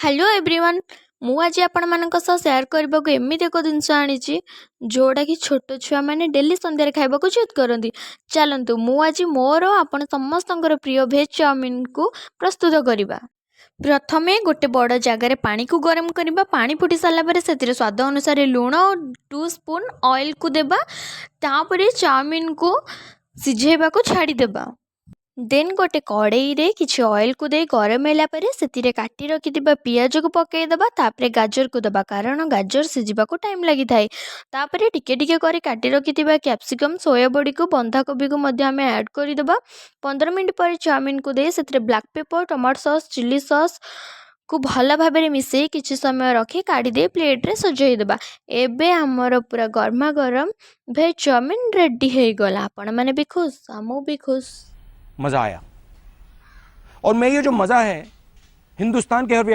Hello everyone, ମୁଁ ଆଜି ଆପଣମାନଙ୍କ ସହ ସେୟାର କରିବାକୁ ଏମିତି ଏକ ଜିନିଷ ଆଣିଛି, ଯେଉଁଟାକି ଛୋଟ ଛୁଆମାନେ ଡେଲି ସନ୍ଧ୍ୟାରେ ଖାଇବାକୁ ଜିଦ୍ କରନ୍ତି। ଚାଲନ୍ତୁ, ମୁଁ ଆଜି ମୋର ଆପଣ ସମସ୍ତଙ୍କର ପ୍ରିୟ ଭେଜ୍ ଚାଉମିନକୁ ପ୍ରସ୍ତୁତ କରିବା। ପ୍ରଥମେ ଗୋଟେ ବଡ଼ ଜାଗାରେ ପାଣିକୁ ଗରମ କରିବା। ପାଣି ଫୁଟି ସାରିଲା ପରେ ସେଥିରେ ସ୍ୱାଦ ଅନୁସାରେ ଲୁଣ, 2 ସ୍ପୁନ୍ ଅଏଲ୍କୁ ଦେବା। ତାପରେ ଚାଉମିନକୁ ସିଝେଇବାକୁ ଛାଡ଼ିଦେବା। ଦେନ୍ ଗୋଟେ କଡ଼େଇରେ କିଛି ଅଏଲ୍କୁ ଦେଇ ଗରମ ହେଲା ପରେ ସେଥିରେ କାଟି ରଖିଥିବା ପିଆଜକୁ ପକାଇଦେବା। ତାପରେ ଗାଜରକୁ ଦେବା, କାରଣ ଗାଜର ସିଝିବାକୁ ଟାଇମ୍ ଲାଗିଥାଏ। ତାପରେ ଟିକେ ଟିକେ କରି କାଟି ରଖିଥିବା କ୍ୟାପ୍ସିକମ୍, ସୋୟାବଡ଼ିକୁ, ବନ୍ଧାକୋବିକୁ ମଧ୍ୟ ଆମେ ଆଡ଼୍ କରିଦେବା। 15 ମିନିଟ୍ ପରେ ଚାଉମିନକୁ ଦେଇ ସେଥିରେ black pepper, tomato sauce, chilli sauce କୁ ଭଲ ଭାବରେ ମିଶାଇ କିଛି ସମୟ ରଖି କାଢ଼ି ଦେଇ ପ୍ଲେଟ୍ରେ ସଜାଇ ଦେବା। ଏବେ ଆମର ପୁରା ଗରମା ଗରମ ଭେଜ୍ ଚାଉମିନ ରେଡ଼ି ହେଇଗଲା। ଆପଣମାନେ ବି ଖୁସ୍ ଆଉ ମୁଁ ବି ଖୁସ୍। मजा आया और मैं ये जो मजा है, हिंदुस्तान के हर व्यक्ति